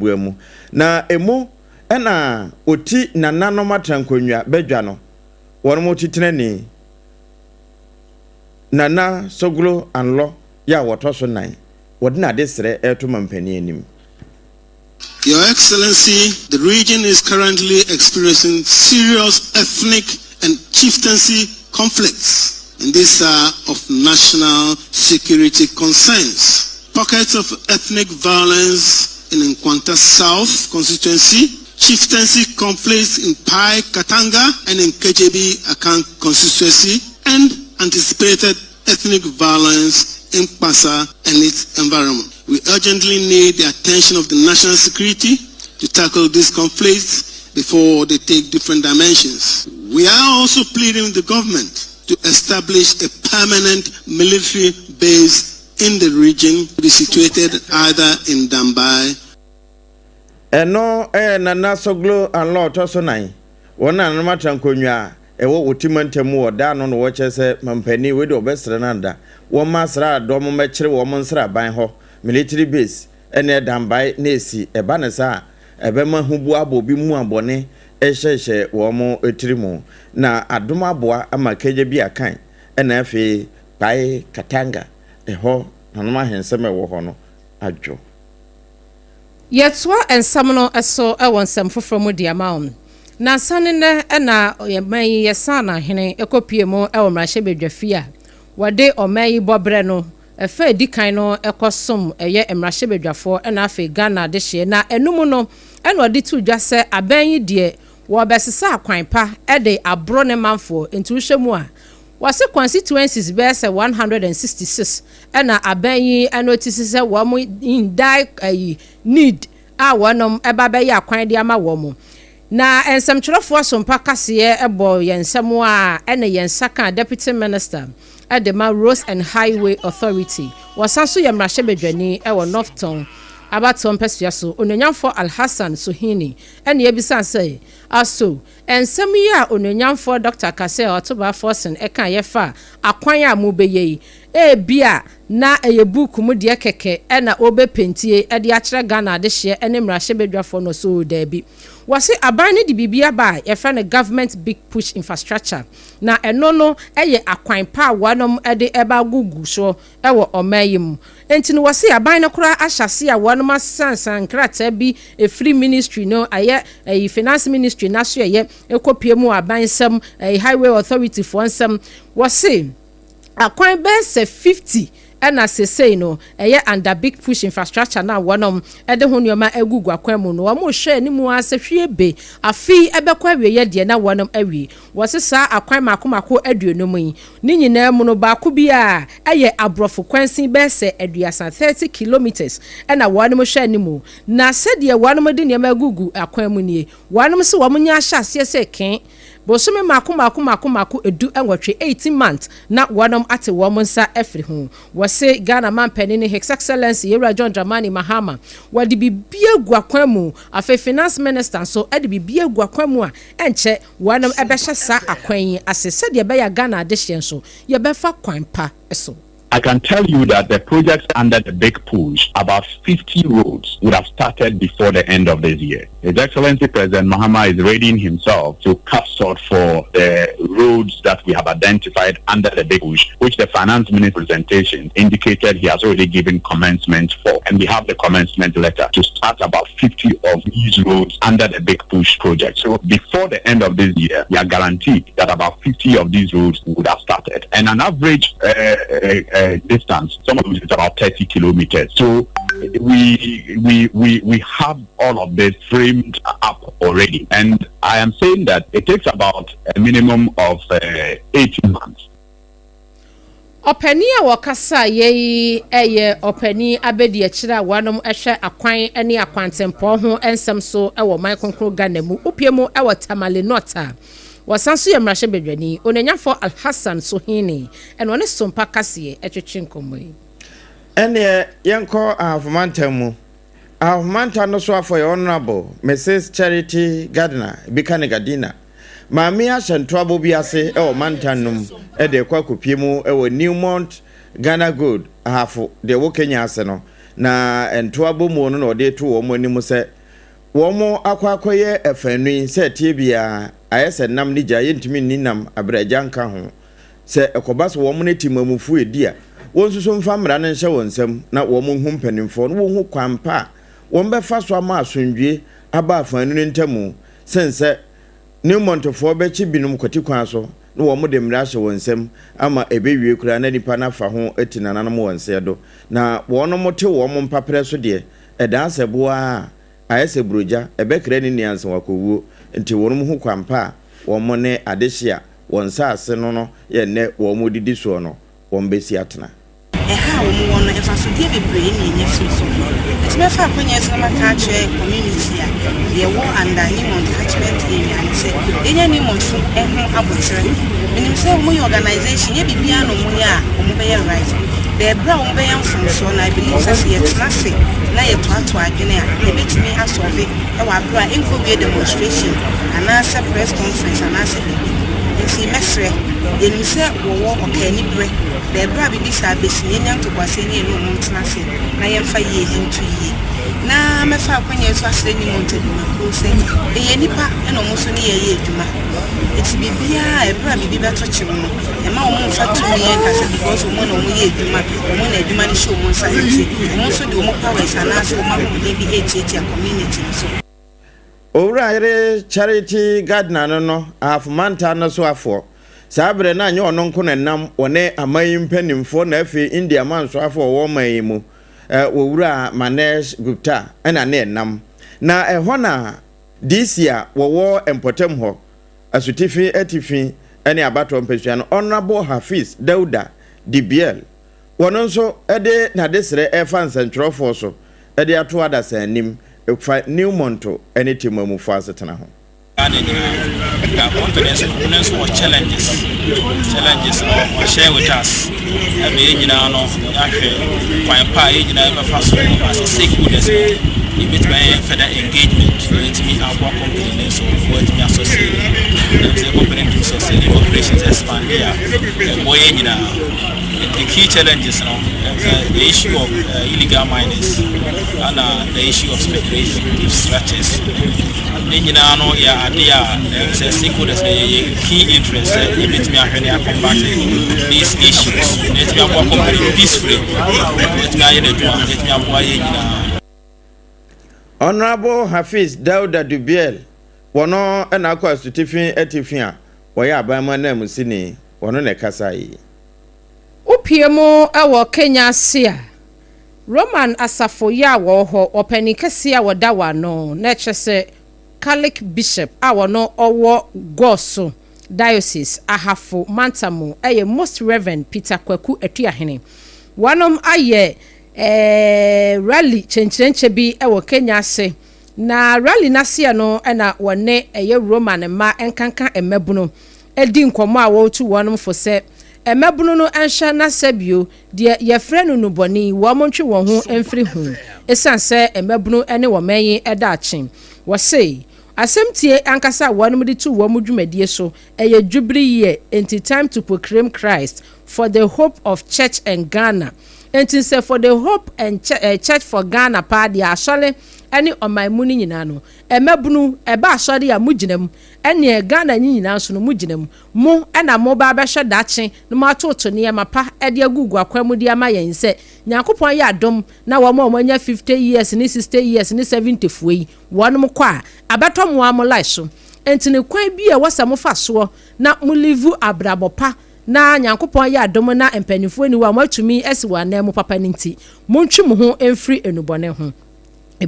Bua mu, na emu na ɔti nananom atrankonnwa badwa no, wɔn titenani, Nana Soglo Anlɔ yɛ a wɔtɔ so nan, wɔde n'adesrɛ reto mampanin anim. Your Excellency, the region is currently experiencing serious ethnic and chieftaincy conflicts, and these are of national security concerns. Pockets of ethnic violence in Nkwanta South constituency, chieftaincy conflicts in Pai Katanga and in Kadjebi Akan constituency, and anticipated ethnic violence in Kpassa and its environment. We urgently need the attention of the national security to tackle these conflicts before they take different dimensions. We are also pleading with the government to establish a permanent military base in the region to be situated either in Dambai. Ɛno yɛ Nana Soglo Anlɔ ɔtɔ so nan. Wɔn nananom atra nkonnwa a ɛwɔ Oti mantam mu wɔ da ano na wɔkyerɛ sɛ mampanin wei deɛ wɔbɛsrɛ no ada wɔmma asraadɔm mmɛkyere wɔn nsraban hɔ, military base, ne Dambai na esi. Ɛba no saa a, ɛbɛma huboa abɔ obi mu a bɔne rehyɛhyɛ wɔn tiri mu. Na adom aboa ama kagya bi akan na afei Kpae Katanga ɛhɔ nanom ahensɛm a ɛwɔ hɔ no adwo. Yɛtoa nsɛm no so wɔ nsɛm foforɔ mu de ama wo. Nnansa ne nnɛ na ɔman yi yɛsan ahene kɔpue mu wɔ mmarahyɛbadwafie a wɔde ɔman yi bɔberɛ no fa a ɛdi kan no kɔsom ɛyɛ mmarahyɛbadwafoɔ na afei Ghana adehyeɛ na ɛno mu no na ɔde too dwa sɛ abɛn yi deɛ wɔrebɛsesa akwan pa de aboro ne manfoɔ nti wohwɛ mu a wɔse constituencies bɛyɛ sɛ 166 na abɛn yi notice sɛ wɔn in dire ayi need a wɔnom ɛba bɛyɛ akwan de ama wɔn. Na nsɛmtwerɛfoɔ Sompa kaseɛ bɔ yɛn nsɛm a ɛne yɛn nsa kaa Deputy Minister de ma Roads and Highway Authority, wɔsan so yɛ mmarahyɛbadwani wɔ North Tongu abatoɔ mpasua so, Onuonyamfoɔ Alhassan Suhini ɛne yɛbisaa sɛ aso nsɛm yi a Onuonyamfoɔ Dɔkta Cassiel Ɔtobaa Forson kaeɛ fa akwan a mobɛyɛ yi, ebia na ɛyɛ buuku mu deɛ kɛkɛ na ɔrebɛpentie de akyerɛ Ghana adehyeɛ ne mmarahyɛbadwafoɔ no? So daabi. Wɔse aban no de biribi aba a yɛfrɛ no Government Big Push Infrastructure, na ɛno no yɛ akwan pa a wɔnom de reba agugu soɔ wɔ ɔman yi mu. Enti no wɔse aban no koraa ahyɛ ase a wɔnom asansan nkrataa bi ɛfiri ministry no ɛyɛ ɛyi finance ministry no asoɛeɛ ɛkɔpue mu wɔ aban nsam, ɛyi highway authority foɔ nsam. Wɔse akwan bɛyɛ sɛ 50 ɛna sesei no ɛyɛ under big push infrastructure no a wɔnom de ho nneɛma agugu akwan mu no, wɔn rehwɛ anim ara sɛ hwie be afe yi ɛbɛkɔ awieɛ deɛ na wɔnom awie. Wɔse saa akwan mako mako 50 yi ne nyinaa mu no baako biara ɛyɛ aborɔfo kwansin bɛyɛ sɛ 30, 30 kilometres, ɛna wɔnom hwɛ anim. Na sɛdeɛ wɔnom de nneɛma agugu akwan mu nie, wɔnom se wɔn nya ahyɛ aseɛ sɛ kee bosome mako mako mako mako 18, 18 months, na wɔnom ate wɔn nsa afiri ho. Wɔse Ghana manpanin His Excellency Yewura John Dramani Mahama wɔde biribi agu akwan mu, afei finance minister nso de biribi agu akwan mu a ɛnkyɛ wɔnom ɛbɛhyɛ saa akwan yi ase sɛdeɛ ɛbɛyɛ a Ghana adehyeɛ nso yɛbɛfa kwan pa so. I can tell you that the projects under the big push, about 50 roads, would have started before the end of this year. His Excellency President Mahama is readying himself to cut sod for the roads that we have identified under the big push, which the finance minister presentation indicated he has already given commencement for. And we have the commencement letter to start about 50 of these roads under the big push project. So before the end of this year, we are guaranteed that about 50 of these roads would have started. And an average distance, some of it is about 30 kilometers. So we have all of this framed up already. And I am saying that it takes about a minimum of 18 months. Ɔpanin a wɔkasa yɛ yi yɛ ɔpanin abɛdi akyire a wɔnom hwɛ akwan ne akwantempɔn ho nsɛm so wɔ ɔman kronkron Ghana mu, wopie mu wɔ Tamale North a wɔsan so yɛ mmarahyɛbadwani, Onuonyamfoɔ Alhassan Suhini, ɛna ɔne Sompa kaseɛ twetwe nkɔmmɔ yi. Ɛneɛ yɛnkɔ Ahafo mu. Ahafo no so afɔ yɛ Honorable Mrs Charity Gardiner Bika ne Gardina. Maame ahyɛ ntoabɔ bi ase wɔ mantam no mu de kɔ akɔpie mu wɔ Newmont Ghana Gold Ahafo deɛ ɛwɔ Kenya ase no. Na nto abɔmuo no na ɔde reto wɔn anim sɛ wɔn akɔ akɔyɛ afaanu yi sɛ ɛteɛ biara ayɛ sɛ nam ne gya, yɛntumi nni nam aberɛ a gya nka ho. Sɛ ɛkɔba sɛ wɔn ne temammufoɔ redi a, wɔn nso so mfa mmara no nhyɛ wɔn nsam na wɔn nhu mpanimfoɔ no wɔnhu kwan pa a wɔbɛfa so ama asomdwoeɛ aba afaanu no ntamu sen sɛ Newmontfoɔ bɛkye binom kwati kwan so na wɔn de mmara ahyɛ wɔn nsam ama ɛbɛwie koraa na nnipa no afa ho ati nananom wɔn nseɛ do na wɔnom te wɔn mpaperɛ so deɛ ɛdaa sɛ boɔ ara a ayɛ sɛ burogya ɛbɛkra ne nua ansa wakɔwuo nti wɔnom hu kwan pa a wɔn ne adehye a wɔn nsaase no no yɛ nnɛ wɔn didi soɔ no wɔn bɛsi atena. Ɛha a wɔn wɔ no mfasodeɛ bebree na yɛnya firi so. Nti mɛfa akwanya yi so na maka akyerɛ community a yɛwɔ under Newmont catchment area no sɛ yɛnya Newmont fo ho aboterɛ. Menim sɛ wɔn yɛ organisation, nyɛ biribiara na wɔn yɛ a wɔn bɛyɛ right. But ɛberɛ a wɔn bɛyɛ mfomsoɔ no I believe sɛ sɛ yɛtena ase na yɛtoatoa adwene a yɛbɛtumi asɔlve wɔ aberɛ a ɛnkɔwie demonstration anaasɛ press conference anaasɛ biribi. Nti mɛsrɛ, yɛnim sɛ wɔwɔ ɔkaani berɛ. Na ɛberɛ a biribi saa bɛsi no, yɛnnya ntoboaseɛ ne yɛne wɔn ntena ase na yɛmfa yie nto yie. Na mɛfa akwanya yi so asrɛ Newmont adwumakuo sɛ, ɛyɛ nnipa na wɔn nso ne yɛn yɛ adwuma. Nti biribiara a, ɛberɛ a biribi bɛto kye wo no, mma wɔn mfa tumi nka sɛ because wɔn na wɔyɛ adwuma, wɔn na adwuma no hyɛ wɔn nsa nti, wɔn nso de wɔn powers anaasɛ wɔn ahoɔden bi retiatia community no so. Owura yere Charity Gardner no no Ahafo Mantam no soafoɔ. Saa berɛ no anyɛ ɔno nko na ɛnam, wɔne aman yi mpanimfoɔ na afei India amansoafoɔ a wɔwɔ ɔman yi mu, Owura Manesh Gupta na ne ɛnam. Na ɛhɔ na DC a wɔwɔ mpɔtam hɔ, Asutifi Atifi ne Abatoɔ mpasua no, Honourable Hafiz Dauda Dibiel, Wɔn nso de n'adesrɛ refa nsɛntwerɛfoɔ so de ato adasa anim fa Newmont ne Temamufoɔ asetena ho. Ghana nyinaa na company nso no nso wɔ challenges challenges no wɔ share with us ɛma yɛn nyinaa no yɛahwɛ kwan pa a yɛn nyinaa yɛbɛfa so as a stakeholders no yɛbɛtumi ayɛ further engagement na yɛtumi aboa company no nso wɔatumi asɔsɛni na sɛ company no tumi sɔsɛni operations expand a ɛboa yɛn nyinaa. The key challenges no, the issue of illegal miners ana the issue of speculative structures. Ne nyinaa no yɛ ade a sɛ stakeholders no yɛyɛ key interest sɛ yɛbɛtumi ahwɛ ne acombat these issues na yɛtumi aboa company no peacefully na yɛtumi ayɛ n'adwuma na yɛtumi aboa yɛn nyinaa. Honourable Hafiz Dauda Dubiel, wɔno na akɔ asutifi atifi a wɔyɛ aban mu ananmusini, wɔno na ɛkasae yi. Wopue mu wɔ Kenya ase a, Roman asafo yi a wɔwɔ hɔ, ɔpanin kɛseɛ a wɔda wɔ ano, na ɛkyerɛ sɛ Catholic Bishop a ɔno ɔwɔ Goaso Diocese, Ahafo mantam mu yɛ Most Rev. Peter Kwaku Atuahene. Wɔnom ayɛ rally kyenkyerenkyɛ bi wɔ Kenya ase, na rally no aseɛ no na wɔne ɛyɛ Roman mma nkanka mmabunu di nkɔmmɔ a wɔretu wɔnom fo sɛ mmabunu no nhwɛ na sɛbio deɛ yɛfrɛ no nnubɔne yi wɔn ntwe wɔn ho mfiri ho ɛsiane sɛ mmabunu ne wɔn yi daakye. Wɔse asɛm tie ankasa a wɔnom de tu wɔn dwumadie so ɛyɛ Jubilee year enti time to proclaim Christ for the hope of church and Ghana enti sɛ for the hope and church for Ghana paa deɛ asɔre ne ɔman mu no nyinaa no mmabunu ɛba asɔre a mogyina mu Ɛneɛ Ghana nyi nyinaa nso no mo gyina mu. Mo na mo ba abɛhwɛ daakye na mo atoto nneɛma pa de agugu akwan mu de ama yɛn sɛ Nyankopɔn yɛ adom na wɔn a wɔn anya 50 years ne 60 years ne 70 foɔ yi wɔnom kɔ a abɛtɔ mo ara mo life so. Enti no kwan bi a ɛwɔ sɛ mo fa soɔ na mo live abrabɔ pa na Nyankopɔn yɛ adom na mpaninfoɔ nni hɔ a mo atumi asi wɔn anan mu papa no nti montwe mo ho mfiri nnubɔne ho.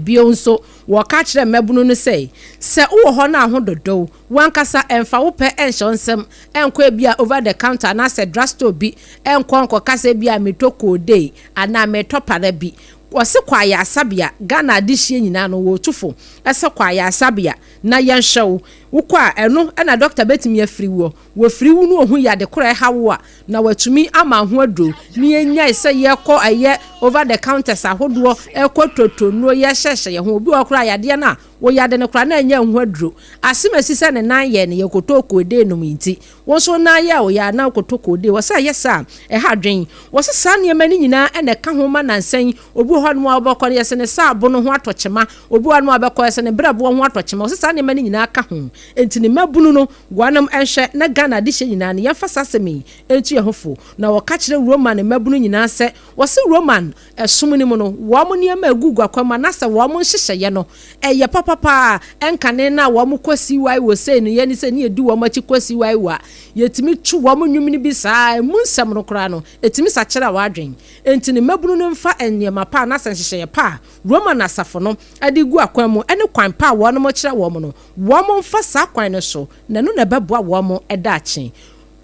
Bio nso, wɔka kyerɛ mmabunu no sɛ, Sɛ wowɔ hɔ na ho dodow, w'ankasa mfa wo pɛ nhyɛ wo nsam nkɔ ebia over the counter anaasɛ drugstore bi nkɔ nkɔka sɛ ebia meretɔ codeine anaa meretɔ para bi. Wɔse kɔ ayaresabea, Ghana adehyeɛ nyinaa no wɔretu fo sɛ kɔ ayaresabea na yɛnhwɛ wo. Wokɔ a, ɛno na dɔkta bɛtumi afiri woɔ. Wɔfiri wo no ɔhu yade korɔ a ɛha wo a, na watumi ama ho aduro. Ne yɛnyae sɛ yɛkɔ ɛyɛ over the counters ahodoɔ ɛkɔ totɔ nnuro yɛhyɛhyɛ yɛn ho. Obi wɔ hɔ koraa yadeɛ no a. Woyɛ ade no koraa na ɛnyɛ ho aduro. Asɛm asi sɛ ne nan yɛ no yɛ kotokoode nom nti, wo nso nan yɛ a woyɛ a na kotokoode. Wɔ sɛ ɛyɛ saa ɛha adwen. Wɔ sɛ saa nneɛma no nyinaa ɛna ɛka ho ma nansɛn obi wɔ hɔ nom a wobɛkɔ no yɛsɛ ne saabo no ho atɔ kyema, obi wɔ hɔ nom a wobɛkɔ yɛsɛ ne brɛboɔ ho atɔ kyema. Wɔ sɛ saa nneɛma no nyinaa ka ho. Enti ne mmabunu no wɔnom nhwɛ na Ghana adehyɛ nyinaa no yɛmfa saa asɛm yi ntu yɛn ho fo. Na wɔka kyerɛ Roman mmabunu nyinaa sɛ wɔse Roman ɛsom no mu no wɔn nneɛma egu guakwan mu anaasɛ wɔn nhyehyɛeɛ no ɛyɛ papapaa. Ɛnkane na wɔn kɔ CY wɔ sei no yɛne sɛ ne yɛdi wɔn akyi kɔ CY wɔ a yɛtumi tu wɔn nnwom no bi saa emu nsɛm no koraa no ɛtumi sakyera w'adwen. Enti ne mmabunu no mfa nneɛma pa anaasɛ nhyehyɛeɛ pa a Roman asafo no de gu akwan mu ne kwan pa a wɔn kyerɛ wɔn no, wɔn mfa saa kwan no so na ɛno na ɛbɛboa wɔn daakye.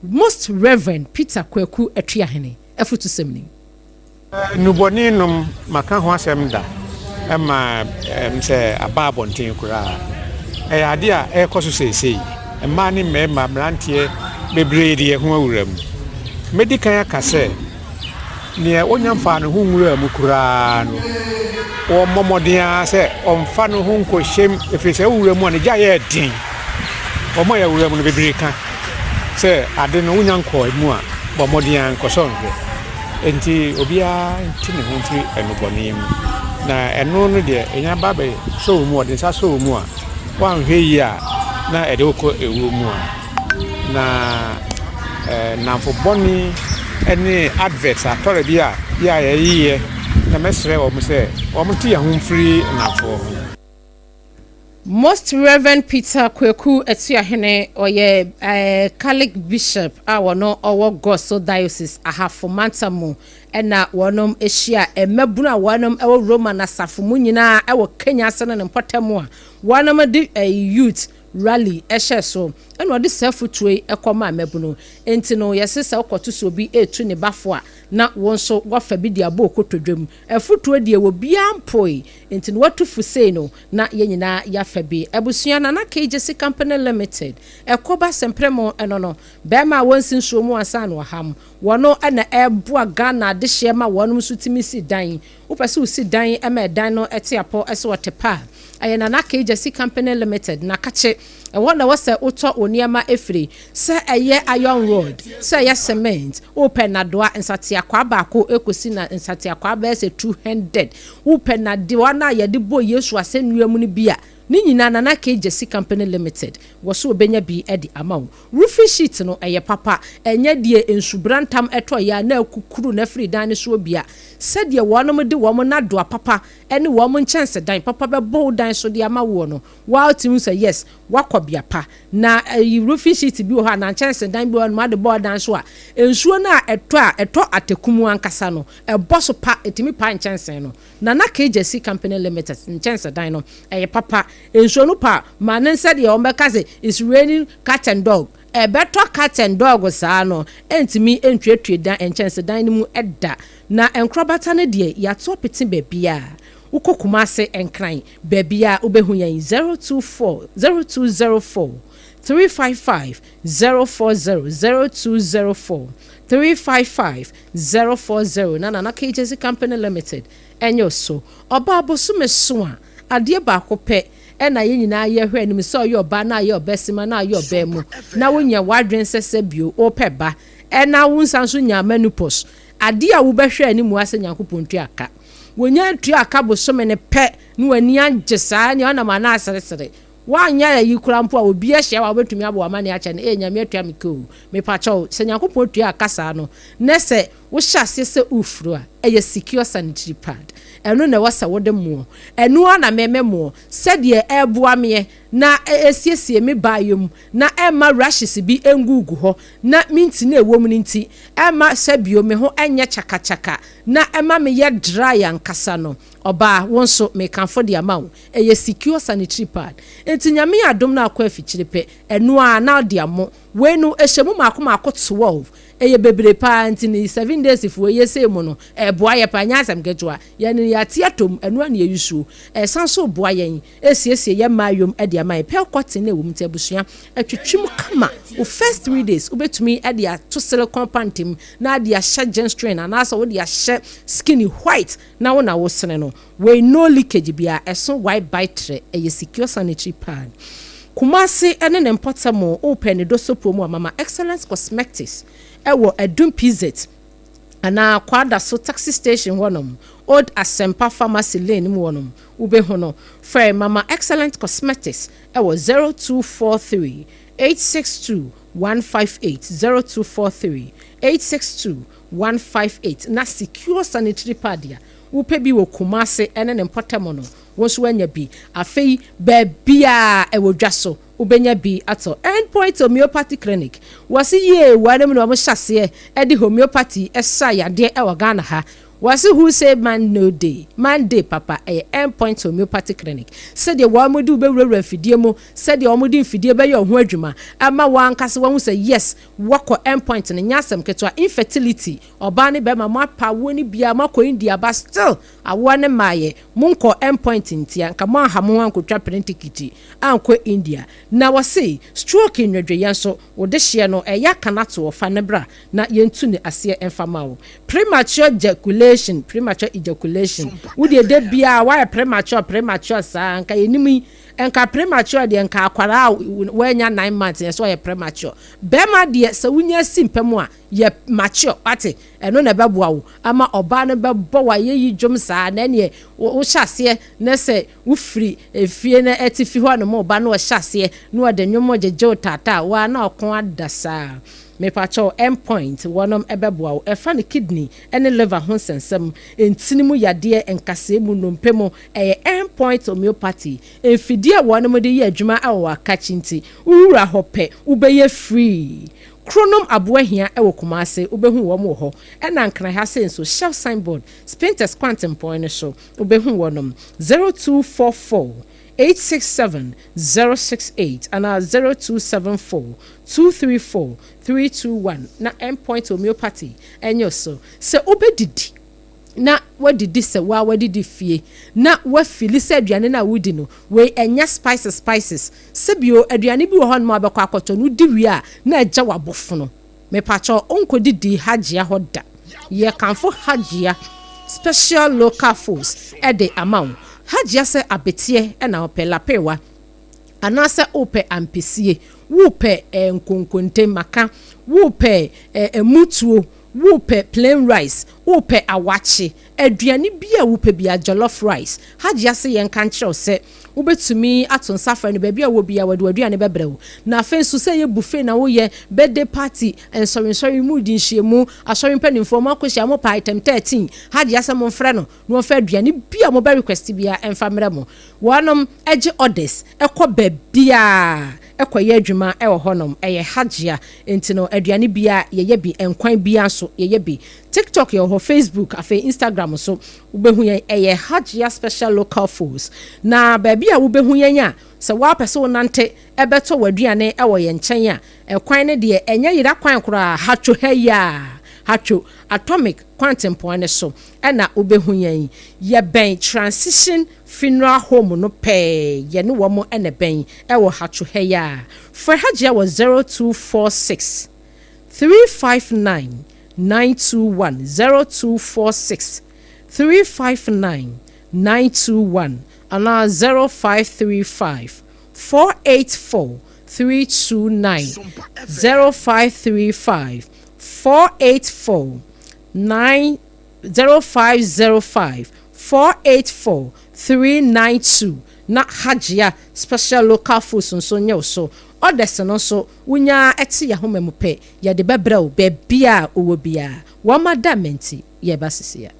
Most Reverend Peter Kwaku Atuahene afutusɛm ni. Nnubɔne nom, maka ho asɛm da ma sɛ aba abɔnten koraa. Ɛyɛ adeɛ a ɛrekɔ so seesei. Mmaa ne mmarima, mmeranteɛ bebree de yɛn ho awura mu. Mɛdi kan aka sɛ, nea ɔnya mfaa ne ho nwuraa mu koraa no, wɔmmɔ mmɔden ara sɛ ɔmfa ne ho nkɔhyɛ mu, ɛfiri sɛ wowura mu a ne gya yɛ den. Wɔn a yɛwura mu no bebree ka sɛ ade no wonya nkɔɔ mu a, bɔ mmɔden ara nkɔsɔ nhwɛ. Enti obiara nte ne ho mfiri nnubɔne mu. Na ɛno no deɛ, ɛnya ba bɛsɔ wo mu, ɔde nsa sɔ wo mu a, woanhwɛ yie a, na ɛde wo kɔ ewuo mu a. Na nnamfo bɔne ne adverts atɔre bi a yɛ a yɛyeyɛ, na mɛsrɛ wɔn sɛ wɔnte yɛn ho mfiri nnamfoɔ ho. Most Reverend Peter Kwaku Atuahene, ɔyɛ Catholic Bishop a wɔno ɔwɔ Goso Diocese, Ahafo Mantam mu, ɛna wɔnom ahyia mmabunu a wɔnom ɛwɔ Roman asafo mu nyinaa ɛwɔ Kenya ase no ne mpɔtam a wɔnom de youth rally ɛhyɛ so, ɛna ɔde saa afotuo yi ɛkɔma mmabunu. Enti no yɛse sɛ wokɔto so obi etu ne bafo a, na wɔn nso wafa bi de abɔ okotodwam. Afotuo deɛ wɔ biara mpoe, nti no watu fo sei no na yɛn nyinaa yɛafa bi. Abusua, Nana KJC Company Limited ɛkɔba sɛmprɛmo ɛno no bɛrima a wɔnsi nsuo mu ansa na ɔham wɔno ɛna ɛboa Ghana adehyeɛ ma wɔnom nso tumi si dan. Wopɛ sɛ wosi dan ɛma ɛdan no ɛte apɔ ɛsɛ wɔte pa a, ɛyɛ Nana KJC Company Limited na kakye ɛwɔ na wɔsɛ wotɔ wo nneɛma efiri sɛ ɛyɛ iron rod, sɛ ɛyɛ cement, wopɛ nadoa nsateakwaa baako ekosi na nsateakwaa bɛyɛ sɛ 200, wopɛ nadewa na yɛde bɔ Yesu asɛnnua mu no bi a, ne nyinaa Nana KJC Company Limited wɔ so obenya bi de ama wo. Roofing sheet no ɛyɛ papa, ɛnyɛ deɛ nsubrantam ɛtɔ yɛ a na akukuru na afiri dan no so bia. Sɛdeɛ wɔnom de wɔn nadoa papa ɛne wɔn nkyɛnsedan papa bɛbɔ wo dan so de ama woɔ no, wɔatumi sɛ yes, wakɔ bea pa. Na roofing sheet bi wɔ hɔ a na nkyɛnsedan bi wɔ hɔ no ade bɔ dan so a, nsuo no a ɛtɔ a ɛtɔ atekum ankasa no ɛbɔ so pa, ɛtumi pa nkyɛnsen no. Nana KJC Company Limited nkyɛnsedan no ɛyɛ papa. Nsuo no pa ma ne nsa deɛ wɔn bɛka sɛ it's raining cat and dog, ɛbɛtɔ cat and dog saa no ɛntumi ntuatue dan nkyɛnsedan no mu ɛda. Na nkorabata no deɛ yɛato apete baabi a wokɔ Kumase, Nkran, baabi a wobɛhu yɛn 024 0204 355 040, 0204 355 040 na Nana KJC Company Limited ɛnyɛ so. Ɔbaa bosome so a adeɛ baako pɛ ɛna yɛn nyinaa yɛhwɛ anim sɛ ɔyɛ ɔbaa na ayɛ ɔbɛsima na ayɛ ɔbaa mu na wonya w'adwene sɛ sɛ bio wopɛ ba ɛna wo nsa nso nya menopause, adeɛ a wobɛhwɛ anim asɛ Nyankopɔn tua aka. Wonya tua aka bosome ne pɛ na w'ani agye saa nea ɔnam ana aseresere woanyɛ ayi kora mpo a obi ahyia wa wobɛtumi abɔ w'amane akyɛ no, ɛyɛ Nyame atua me ka o. Mepakyɛw, sɛ Nyankopɔn tua aka saa no na sɛ wohyɛ aseɛ sɛ wofuro a, ɛyɛ Secure sanitary pad. Ɛno na ɛwɔ sɛ wode moɔ. Ɛno ara na mɛmɛ moɔ sɛdeɛ ɛboa meɛ na ɛsiesie me baayɛ mu na ɛma rashes bi ngugu hɔ na minti na ɛwɔ mu no nti ɛma sɛbio me ho ɛnyɛ kyakakyaka na ɛma meyɛ dry ankasa no. Ɔbaa, wo nso mekamfo de ama wo, ɛyɛ Secure sanitary pad. Nti Nyame adom no akɔ afikyire pɛ, ɛno a na ɔde amo. Wei no ɛhyɛ mu maako maako 12. Ɛyɛ bebree paa nti ne 7 days foɔ yɛ sei mu no, ɛboa yɛ paa, nyɛ asɛm ketewa. Yɛn no yɛate atom, ɛno ara na yɛyi suo. Ɛsan so boa yɛn esiesie yɛn mmaa yom de ama yɛn. Pearl cotton na ɛwɔ mu nti abusua, ɛtwitwi mu kama. Wo first 3 days, wobɛtumi de ato silicone pant mu na ade ahyɛ jeans string anaasɛ wode ahyɛ skinny white na wo na wosene no. Wei no leakage biara, ɛso white bite trɛ, ɛyɛ secure sanitary pad. Kumase ne ne mpɔtam, wopɛ ne dosopo mu a, Mama Excellence Cosmetics ɛwɔ Adum PZ anaa Kwadaso taxi station hɔnom, Old Asempa Pharmacy Lane mu hɔnom, wobɛhu no. Frɛ Mama Excellent Cosmetics ɛwɔ 0243 862 158, 0243 862 158. Na secure sanitary pad a wopɛ bi wɔ Kumase ne ne mpɔtam no, wɔn nso anya bi. Afei beebiaa ɛwɔ dwa so, wobɛnya bi atɔ. Endpoint Homeopathy Clinic, wɔsi yie wɔn na wɔn hyɛ aseɛ ɛde homeopathy ɛsa yadeɛ ɛwɔ Ghana ha. Wɔsi who say man no dey man dey papa, ɛyɛ Endpoint Homeopathy Clinic. Sɛdeɛ wɔn mo de wobɛwurawura mfidie mu, sɛdeɛ wɔn de mfidie bɛyɛ ɔho adwuma ama wɔn ankasa wɔn ho sɛ yes, wɔkɔ Endpoint no nyɛ asɛm ketewa. Infertility, ɔbaa ne bɛrima mo apa awoɔ ne bia mo akɔ India ba, still awoɔ ne mmaayɛ, mo nkɔ Endpoint ntia nka mo aha mo ho ankotwa plane ticket ankɔ India. Na wɔse stroke nwedweyɛ nso wɔde hyɛ no, ɛyɛ aka to ɔfa ne bra na yɛntu ne aseɛ mfa ma wo. Premature ejaculation, premature ejaculation, wodeɛ de biara wayɛ premature, premature saa nka yɛnim yi, nka premature deɛ, nka akwaraa a wɔanya 9 months yɛ sɛ ɔyɛ premature. Bɛrima deɛ, sɛ wonya si mpɛ a yɛ mature, wate, ɛno na ɛbɛboa wo ama ɔbaa no bɛbɔ wa yɛyi dwom saa. Na ɛneɛ wohyɛ aseɛ na sɛ wofiri efie na ɛte fi hɔ nom, ɔba no ɔhyɛ aseɛ na ɔde nnwom gyegye wo taataa waa na ɔko ada saa. Mepakyɛw, Endpoint wɔnom ɛbɛboa wo. Ɛfa ne kidney ɛne liver ho nsɛnsɛm, ntini mu yadeɛ, nkasɛɛ mu, nnompe mu, ɛyɛ Endpoint Homeopathy. Mfidie a wɔnom de yɛ adwuma ɛwɔ akakyi nti wowura hɔ pɛ, wobɛyɛ free. Kronom Aboahia ɛwɔ Kumase, wobɛhu wɔn wɔ hɔ. Ɛna Nkran ha se nso, Shell signboard, Spintex kwantempɔn no so, wobɛhu wɔnom 0244 867 068 anaa 0274 234 321. Na Endpoint Homeopathy ɛnyɛ so sɛ wobɛdidi na wadidi sɛ waa wadidi fie na wafili sɛ aduane no a wodi no wei ɛnyɛ spices spices. Sɛbio aduane bi wɔ hɔ nom a bɛkɔ akɔtɔ no, wodi wie a na agya wabɔfono. Mepakyɛw, nkɔdidi Hagyia hɔ da. Yɛkamfo Hagyia Special Local Foods ɛde ama wo. Hagyia sɛ abeteɛ ɛna ɔpɛ lapewa anaasɛ wopɛ ampesie, wopɛ nkonkonte maka, wopɛ emutuo, wopɛ plain rice, wopɛ awakye, aduane bi a wopɛ bi a, jollof rice, Hagyia se yɛn ka nkyerɛw sɛ wobɛtumi ato nsa frɛ no baabi a wɔ bi a wɔde w'aduane bɛbrɛ wo. Na afei nso sɛ yɛ buffet na woyɛ birthday party, nsɔrensɔre mu di nhyiamu, asɔre mpanimfoɔ mo akɔhyia mo pa item 13, Hagyia sɛ momfrɛ no na wɔmfa aduane bi a mobɛ request bia ɛmfa mmerɛ mo. Wɔnom agye orders ɛkɔ baabiaa ɛkɔyɛ adwuma ɛwɔ hɔnom. Ɛyɛ Hagyia nti no aduane bia yɛyɛ bi, nkwan bia nso yɛyɛ bi. TikTok yɛ hɔ, Facebook, afei Instagram nso wobɛhu yɛn, ɛyɛ Hagyia Special Local Foods. Na baabi a wobɛhu yɛn a, sɛ woapɛ sɛ wonante ɛbɛtɔ w'aduane ɛwɔ yɛn nkyɛn a, ɛkwan no deɛ ɛnyɛ yera kwan koraa. Hatwo ha yi a, Hatwo Atomic kwantempɔn ne so ɛna wobɛhu yɛn. Yɛbɛn Transition Funeral Home no pɛɛ, yɛne wɔn ɛna bɛn ɛwɔ Hatwo ha yi a. Frɛ Hagyia wɔ 0246 359 921, 0246 359 921 anaa 0535 484 329, 0535 484 9 0505 484 392. Na Hagyia Special Local Foods nso nyɛ wo so orders no nso, wonya ɛte yɛ ahoma mu pɛ, yɛde bɛbrɛ wo baabi a wowɔ biara. Wɔn ma da mɛnti yɛba sisi a.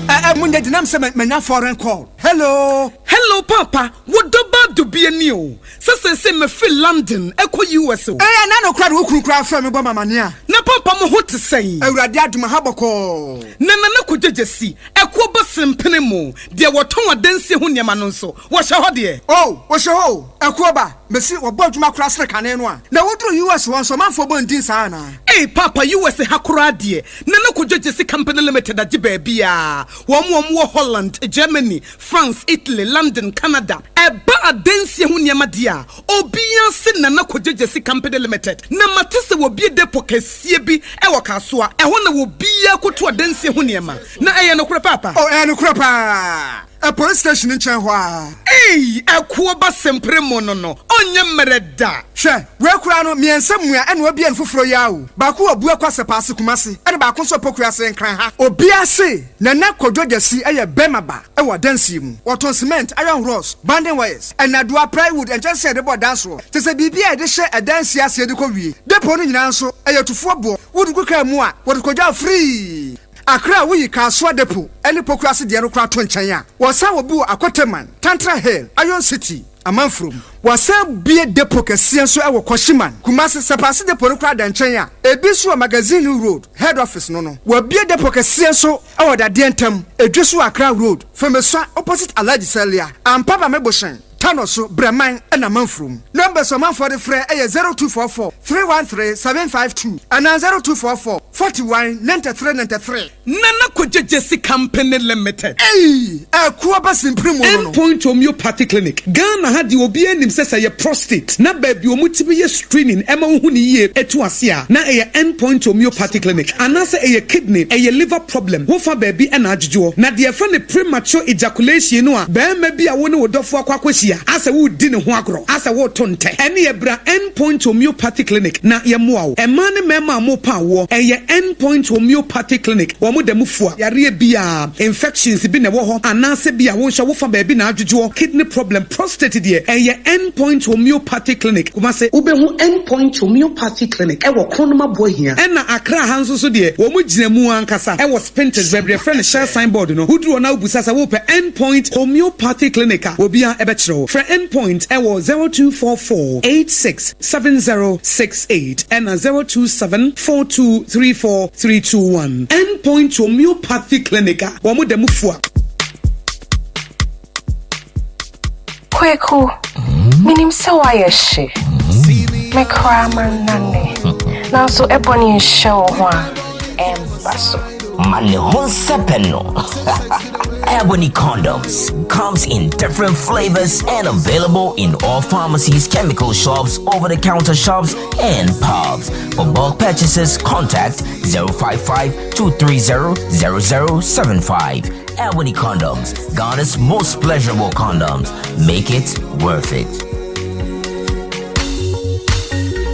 Ɛ munya gyinam sɛ manya foreign call. Hello. Hello. Hello paapa, wo dɔ ba dubia ni o, sɛ seesei mafiri London ɛkɔ US o. Ei ɛnɛ no koraa de wo kunu koraa frɛ me bɔ me amaneɛ a. Na paapa mo ho te sɛn? Awurade adom aha bɔkɔɔ. Na Nana Kwadwo Gyasi, ɛkoɔ ba sempene mo, deɛ wɔtɔn adansie ho nneɛma no nso, wɔhyɛ hɔ deɛ? Oh, wɔhyɛ hɔ o, ɛkoɔ ba, mese wɔbɔ adwuma koraa sene kane no a. Na woduru US hɔ nso ɔmanfoɔ bɔ ndin saa anaa? Ei paapa US ha koraa deɛ, Nana Kwadwo Gyasi Company Limited agye baabiara, wɔn a wɔwɔ Holland, Germany, France, Italy, London, Canada. Ɛba adansie ho nneɛma deɛ a, obiara se Nana Kwadwo Gyasi Company Limited. Na mate sɛ wɔabue depot kɛseɛ bi wɔ Kasoa. Ɛhɔ na obiara kɔtu adansie ho nneɛma. Na ɛyɛ nokorɛ paapa? Oh, ɛyɛ nokorɛ paa. Ɛ police station nkyɛn hɔ ara. Ei, ɛkoɔ ba sempere mo no no, ɔnyɛ mmerɛ da. Hwɛ, wei koraa no, mmiɛnsa mua ɛna wabue no foforɔ yi ara o. Baako wɔ Buakwa Sɛpaase, Kumasi, ɛna baako nso wɔ Pokuase, Nkran ha. Obiara se Nana Kwadwo Gyasi yɛ bɛrima ba wɔ adansie mu. Wɔtɔn cement, iron rods, banding wires, nnadewa, plywood, nkyɛnsee a yɛde bɔ dan soɔ, kyerɛ sɛ biribi a yɛde hyɛ adansie aseɛ de kɔ wie. Depot no nyinaa nso, ɛyɛ tufoɔ boɔ. Wode gu kaa mu a, wɔde kɔgya wo free. Accra a woyi Kasoa Depot ne Pokuase deɛ no koraa to nkyɛn a, wɔsan wɔ bi wɔ Akoteman, Tantra Hill, Iron City, Amanfurom. Wɔasan abue depot kɛseɛ nso wɔ Kwashiman, Kumasi. Sɛpaase depot no koraa da nkyɛn a, ebi nso wɔ Magazine Road, Head Office no no. Wɔabue depot kɛseɛ nso wɔ Dadeɛ Ntam, Edweso Accra Road, Femesua opposite Alhaji Salia, Ampaba Mebohyɛn, Tano so, Brɛman na Amanfurom. Numbers a ɔmanfoɔ de frɛ yɛ 0244 313 752 anaa 0244 41 93 93. Nana Kwadwo Gyasi Company Limited. Ei! Ɛko aba simpiri mu no no. End Point Homeopathy Clinic, Ghana ha deɛ obiara nim sɛ sɛ ɛyɛ prostate na baabi a wɔtumi yɛ screening ɛma wohu no yie ɛtu ase a na ɛyɛ End Point Homeopathy Clinic anaasɛ ɛyɛ kidney, ɛyɛ liver problem wofa baabi ɛna adwodwoɔ. Na deɛ yɛfrɛ no premature ejaculation no a barima bi a wo ne wo dɔfoɔ akɔ akɔhyia asɛ woredi ne ho agorɔ asɛ woreto ntɛ ɛneɛ bra End Point Homeopathy Clinic na yɛmmoa wo. Mmaa ne mmarima a morepa awoɔ ɛyɛ End Point Homeopathy Clinic wɔn da mu fua yareɛ biara, infections bi na ɛwɔ hɔ anaasɛ bi a wo nso wofa baabi na adwodwoɔ, kidney problem, prostate deɛ ɛyɛ End Point Homeopathy Clinic, Kumasi. Wobɛhu End Point Homeopathy Clinic wɔ Kronum Aboahia. Ɛna Accra ha nso so deɛ wɔn gyina mu ankasa wɔ Spintex baabi yɛfrɛ no Shell sign board no. Woduru hɔ na wobisa sɛ wopɛ End Point Homeopathy Clinic a, obiara bɛkyerɛ wo. Frɛ End Point wɔ 0244 86 7068 ɛna 027 4234 321. End Point Homeopathy Clinic a wɔn da mu fua. Kweku, menim sɛ woayɛ hye. Me koraa mannane. Nanso ɛbɔ ne nhyɛ wo ho a, ɛmba so. Ma ne ho nsɛpɛ no. Ebony condoms comes in different flavors and available in all pharmacies, chemical shops, over-the-counter shops, and pubs. For bulk purchases, contact 055 230 0075. Ebony condoms, Ghana's most pleasurable condoms. Make it worth it.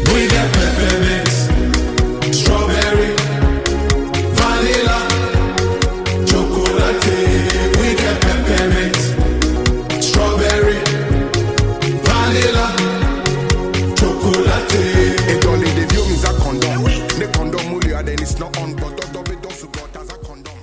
We got peppermint, strawberry, vanilla, chocolate. We got peppermint, strawberry, vanilla, chocolate. It only the view means a condom. Ne condom mulia, then it's not on, but doctor as a condom.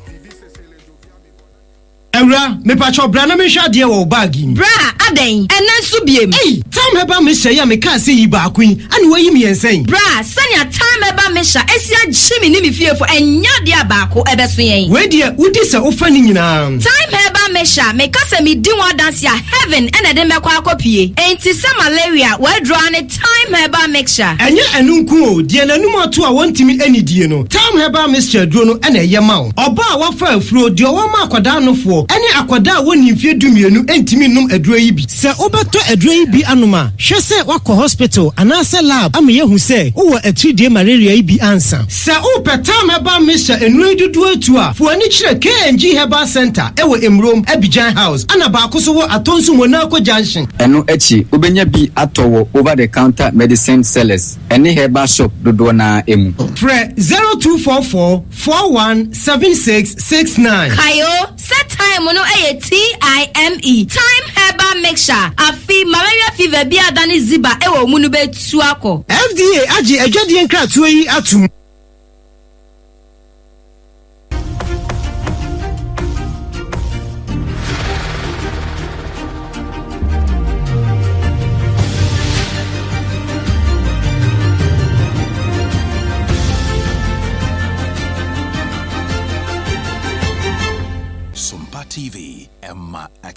Awura, mepakyɛw bra na menhwɛ adeɛ wɔ wo bag yi mu. Bra, adɛn? Ɛnnɛ nso biem? Ei! Thyme Herbal Mixture yi a mekaa sɛ yi baako yi, ɛna woayi mmiɛnsa yi? Bra, sɛnea Thyme Herbal Mixture asi agye me ne me fiefo, ɛnyɛ adeɛ a baako ɛbɛso yɛn. Wei deɛ, wodi sɛ wofa ne nyinaa. Thyme Herbal Mixture, meka sɛ medi ho adanse a, heaven na ɛde mɛkɔ akɔpue. Enti sɛ malaria, w'aduro ara ne Thyme Herbal Mixture. Ɛnyɛ ɛno nko o, deɛ n'anum ato a wɔntumi nnidie no, Thyme Herbal Mixture aduro no na ɛyɛ ma wo. Ɔbaa a wafa afuro, deɛ ɔwɔ ma akwadaa nofoɔ, ne akwadaa a wɔnnii mfeɛ dumienu ntumi nnom aduro yi bi. Sɛ wobɛtɔ aduro yi bi anom a, hwɛ sɛ woakɔ hospital anaasɛ lab ama yɛahu sɛ wowɔ atiridie malaria yi bi ansa. Sɛ wopɛ Thyme Herbal Mixture nnuro yi dodoɔ atu a, fa w'ani kyerɛ KNG Herbal Centre wɔ Emurom, Abidjan House, ɛna baako nso wɔ Atonsu Monaco Junction. Ɛno akyi, wobɛnya bi atɔ wɔ over the counter medicine sellers ne herbal shop dodoɔ no ara mu. Frɛ 0244 41 76 69. Kae o, sɛ thyme no yɛ TIME, Thyme Herbal Mixture, afe malaria fever bi a adane ziba wɔ wo mu no bɛtu akɔ. FDA agye adwadie nkratoɔ yi atom.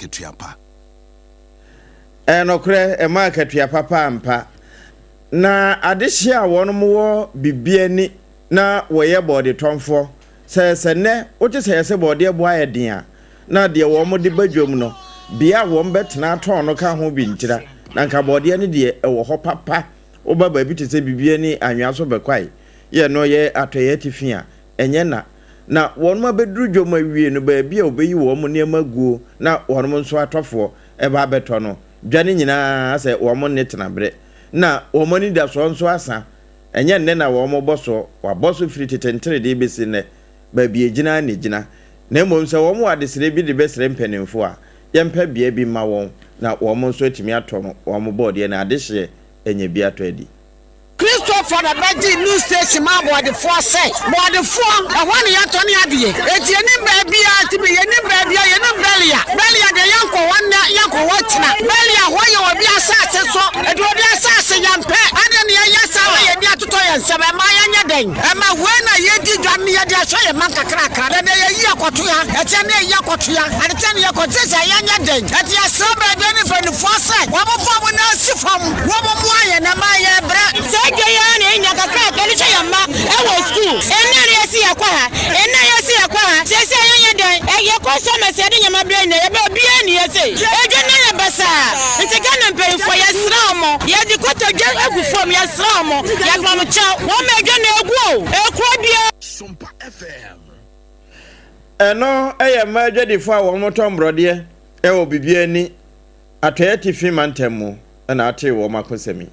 akatua pa. Ɛyɛ nokorɛ, ɛma akatua papa ampa. Na adehyeɛ a wɔnom wɔ biribi ani na wɔyɛ bɔɔdetɔnfoɔ, sɛ sɛ nnɛ wote sɛ yɛse bɔɔdeɛ boɔ ayɛ den a, na deɛ wɔn de ba dwam no, bea a wɔn bɛtena atɔn no ka ho bi ntira, na nka bɔɔdeɛ no deɛ ɛwɔ hɔ papa. Woba baabi te sɛ biribi ani anwea so bɛkwae, yɛ no yɛ atɔeɛ atifi a, ɛnyɛ na. Na wɔnom abɛduru dwam awie no, baabi a wɔbɛyi wɔn nneɛma aguo na wɔnom nso atɔfoɔ ɛba abɛtɔ no, dwa no nyinaa sɛ wɔn nne tenaberɛ. Na wɔn anidasoɔ nso asa. Ɛnyɛ nnɛ na wɔbɔ soɔ, wɔabɔ so firi tete nteredee bɛsi nnɛ. Baabi a ɛgyina ara na ɛgyina. Na mmom sɛ wɔwɔ adesrɛ bi de bɛsrɛ mpanimfoɔ a, yɛmpɛ bea bi mma wɔn na wɔn nso atumi atɔ wɔn bɔɔdeɛ no adehyeɛ anya bi atɔ adi. Christopher na bɛgyee new station maa bɔɔdefoɔ sɛ, Bɔɔdefoɔ, ɛhɔ na yɛtɔne adeɛ, enti yɛnnim baabiara, nti me yɛnnim baabiara, yɛnnim Belia, Belia deɛ yɛnkɔ hɔ nnɛ, yɛnkɔ hɔ kyena, Belia hɔ yɛ obi asase so, enti obi asase yɛmpɛ, adɛn na yɛyɛ saa ma yɛn ani atotɔ yɛn nsam, ɛma yɛnyɛ dɛn? Ɛma wei na yɛdi dwa no yɛde ahwɛ yɛn mma nkakrakra, na deɛ yɛyi akɔtoa, ɛkyɛ na yɛyi akɔtoa, adekyɛ na yɛkɔgye sɛ yɛnyɛ dɛn? Enti yɛsrɛ baabi ne mpanimfoɔ sɛ wɔmfa wɔn nan nsi fam. Wɔmmoa yɛn mma yɛbrɛ. Saa dwa yi ara na yɛnya kakra a yɛde hwɛ yɛn mma wɔ sukuu. Ɛnnɛ na yɛse yɛkɔ ha, ɛnnɛ yɛse yɛkɔ ha. Seesei yɛnyɛ dɛn? Yɛkɔ so ama sɛ yɛde nneɛma brɛ nyinaa yɛba obiara nni ha sei. Edwa no ayɛ basaa nti Ghana mpanyinfoɔ yɛsrɛ wɔn, yɛde kotodwe agu fam yɛsrɛ wɔn, yɛpa wɔn kyɛw, wɔmma edwa no egu o, ekuro biara. Ɛno yɛ mmaa adwadifoɔ a wɔtɔn borɔdeɛ wɔ Bibiani Atɔeɛ Atifi Mantam mu na atee wɔn akosɛm yi.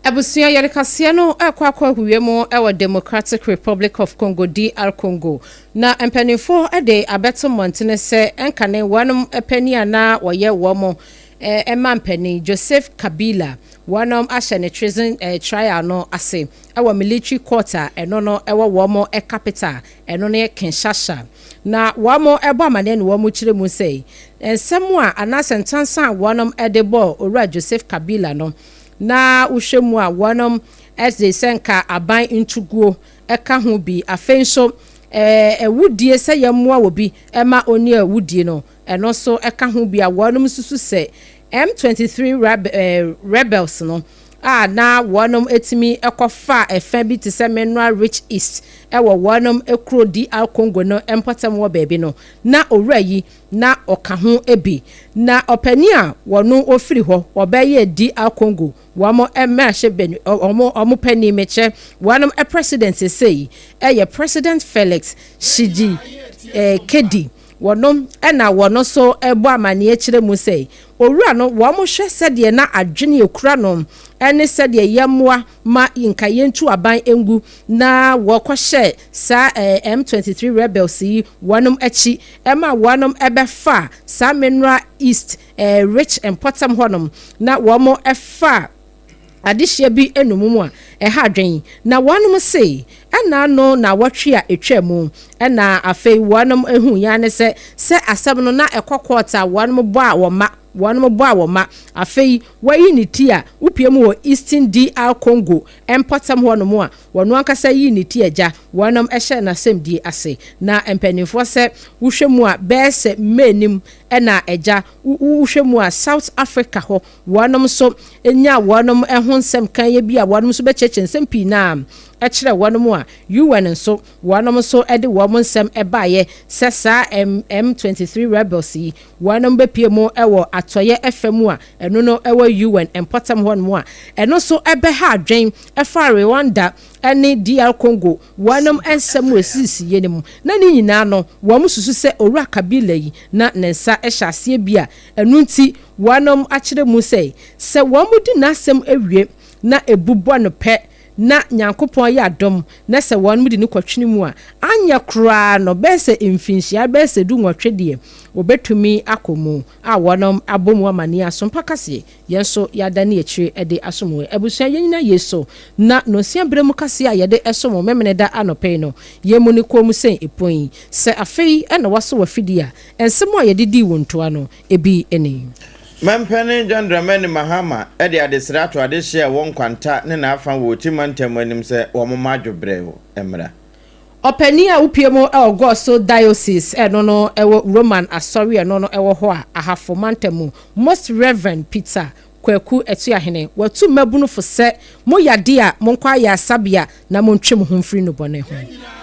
Abusua yɛde kaseɛ no rekɔ akɔ ahuwie mu wɔ Democratic Republic of Congo, DR Congo, na mpaninfoɔ de abɛto mmɔntene sɛ ɛnkane wɔnom panin a na wɔyɛ wɔn mampanin, Joseph Kabila, wɔnom ahyɛ ne treason trial no ase wɔ military court a ɛno no ɛwɔ wɔn capital ɛno ne Kinshasa. Na wɔbɔ amaneɛ na wɔkyerɛ mu sɛ nsɛm a anaasɛ ntansa a wɔnom de bɔɔ Owura Joseph Kabila no, na wohwɛ mu a wɔnom de sɛ nka aban ntuguo ka ho bi. Afei nso awudie sɛ yɛmmoa obi ma ɔnni awudie no, ɛno nso ka ho bi a wɔnom susu sɛ M23 rebels no a na wɔnom tumi kɔ fa ɛfa bi te sɛ Mineral Rich East wɔ wɔnom kuro DR Congo no mpɔtam wɔ baabi no, na owura yi na ɔka ho bi. Na ɔpanin a wɔno ɔfiri hɔ ɔbɛyɛɛ DR Congo wɔn mmarahyɛ badwa wɔn wɔn panin mekyerɛ wɔnom president sesei yɛ President Felix Tshisekedi. Wɔnom na wɔn nso bɔ amaneɛ kyerɛ mu sɛ, Owura no, wɔn hwɛ sɛdeɛ na adwene ɛkura no ne sɛdeɛ yɛmmoa ma nka yɛntu aban ngu na wɔkɔhyɛ saa M23 rebels yi wɔnom akyi ma wɔnom bɛfaa saa Mineral East Rich mpɔtam hɔnom na wɔn faa adehyeɛ bi nnommum a ɛha adwen, na wɔnom se ɛna ano naawɔtwe a ɛtwaa mu, ɛna afei wɔnom huu ya ne sɛ, sɛ asɛm no na ɛkɔ court a wɔnom bɔ a wɔma, wɔnom bɔ a wɔma, afei wɔayi ne ti a wopue mu wɔ Eastern DR Congo mpɔtam hɔnom a wɔno ankasa yii ne ti agya, wɔnom hyɛɛ n'asɛmdie ase, na mpaninfoɔ sɛ wohwɛ mu a bɛyɛ sɛ May nim ɛna agya, wohwɛ mu a South Africa hɔ Wɔnom nso nyaa wɔnom ho nsɛm kan bi a wɔnom nso bɛkyerɛkyerɛ nsɛm pii no ara kyerɛ wɔnom a UN nso wɔnom nso de wɔn nsɛm baeɛ sɛ saa M23 rebels yi wɔnom bɛpue mu wɔ atɔeɛ fa mu a ɛno no wɔ UN mpɔtam hɔnom a ɛno nso bɛha adwen ɛfa Rwanda ne DR Congo wɔnom nsɛm a ɛsisisiiɛ no mu na ne nyinaa no wɔn susu sɛ Owura Kabila yi na ne nsa hyɛ aseɛ bi a ɛno nti Wɔnom akyerɛ mu sɛ, sɛ wɔn di n'asɛm awie na ebu bɔ no pɛ na Nyankopɔn yɛ adom na sɛ wɔnom de no kɔtwene mu a, anyɛ koraa no bɛyɛ sɛ mfinhyia bɛyɛ sɛ du-nwɔtwe deɛ wɔbɛtumi akɔ mu a wɔnom abɔ mu amaneɛ asompa kaseɛ yɛn nso yɛadane akyire de asom wɔ abusua yɛn nyina yei so na nonsia berɛ mu kaseɛ a yɛde som wo Memeneda anɔpa yi no yɛn mu no kɔn mu sɛn ɛpon yi sɛ afei na waso w'afidie a nsɛm a yɛde dii wo ntoa no Ebi ni. Mampanin John Dramani Mahama de adesrɛ ato adehyeɛ a ɛwɔ Nkwanta ne n'afa wɔ Oti mantam anim sɛ wɔmma adwobrɛw mmra. Ɔpanin a wopue mu wɔ Goaso Diocese ɛno no ɛwɔ Roman Asɔre ɛno no ɛwɔ hɔ a Ahafo mantam mu, Most Rev. Peter Kwaku Atuahene, watu mmabunu fo sɛ mo yadeɛ a monkɔ ayaresabea na montwe mo ho mfiri nnubɔne ho.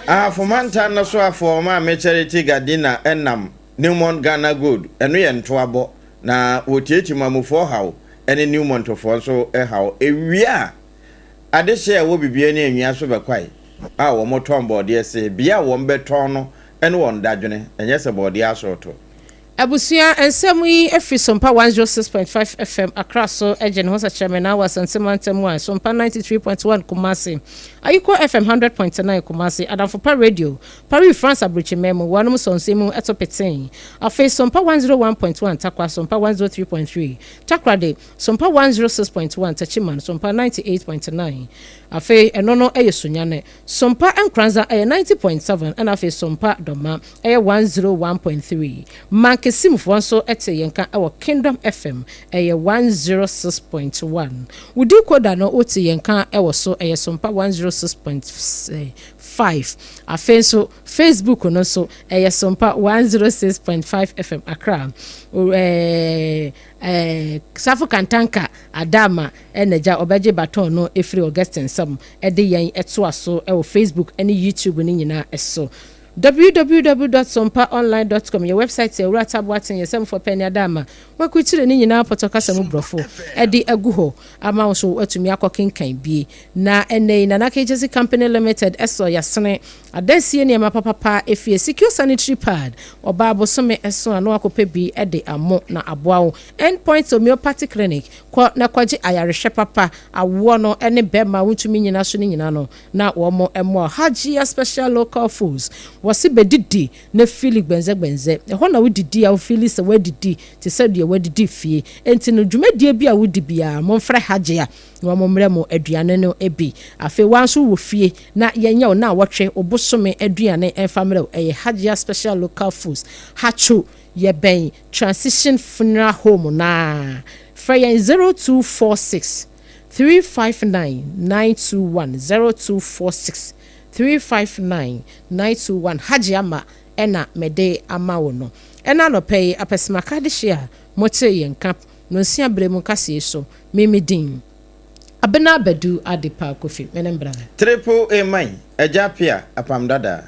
Ahafo mantam no soafoɔ Maame Charity Gardiner nam Newmont Ghana Gold, ɛno yɛ ntoabɔ, na wɔtie Timamufoɔ haw ne Newmontfoɔ nso haw. Ɛwie a, Adehye a ɛwɔ bibia ne anwia so bɛkwae a wɔtɔn bɔɔdeɛ se bea a wɔbɛtɔn no ne wɔn dadwene, ɛnyɛ sɛ bɔɔdeɛ asorɔtɔ. Abusua nsɛm yi firi Sompa 106.5 FM Accra so gye ne ho sɛkyerɛmena wɔ Asante mantam mu a Sompa 93.1 Kumasi, Ayiko FM 100.9 Kumasi, Adamfo Pa Radio, Paris France aburokyiman mu, wɔnom sɔ nsɛm mu to petee. Afei Sompa 101.1 Tarkwa, Sompa 103.3 Takoradi, Sompa 106.1 Techiman, Sompa 98.9 Afei ɛno no yɛ Sunyani. Sompa Nkoranza yɛ 90.7 ɛna afei Sompa Dɔma yɛ 101.3. Mankesimfoɔ nso te yɛn nka wɔ Kingdom FM ɛyɛ 106.1. Wo decoder no wote yɛn nka wɔ so ɛyɛ Sompa 106.5. Afei nso Facebook no nso ɛyɛ Sompa 106.5 FM Accra. Ɛɛ. Eh, Safo Kantanka Adama na gya ɔbɛgye baton no ɛfiri Augustine nsam de yɛn toa so wɔ Facebook ne YouTube no nyinaa so. Www dot sompaonline dot com yɛ website a Owura Taboaten yɛ sɛmfoɔ pɛ ne Adama wakurukyire ne nyinaa pɔtɔ kasa mu brɔfo de agu hɔ ama wo nso woatumi akɔ kenkan bi. Na ɛnnɛ yi Nana Kegyesi Company Limited sɔ yasene Adansie nneɛma papapa efie Secure sanitary pad, ɔbaa bosome ɛso a na wakɔpɛ bi de amo na aboa wo. End Point Homeopathy Clinic, kɔ na kɔgye ayarehwɛ papa, awoɔ no ne bɛɛma a wontumi nnyina so no nyinaa no na wɔn mmoa wo. Hajia Special Local Foods, wɔse bɛdidi na fili gbɛnzɛgbɛnzɛ, ɛhɔ na wodidi a wofili sɛ woadidi te sɛ deɛ woadidi fie. Enti no dwumadie bi a wodi biara momfrɛ Hajia na wɔmmrɛ mo aduane no bi. Afei woa nso wowɔ fie na yɛnyɛ wo naawɔtwe, wo bosome aduane mfa mmerɛ wo. Ɛyɛ Hajia Special Local Foods, Hatcho, yɛbɛn Transition Funeral Home no ara. Frɛ yɛn 0246 359 921, 0246 359 921. Hajia Ma na mede ama wo no. Ɛna anɔpa yi, apɛsɛmaka adehye a motee yɛn nka Nonsia berɛ mu kaseɛ so, me me din Abena Badu Adepa Kofi, me ne mbra. Triple A man, Agya Appiah, Apam Dadaa.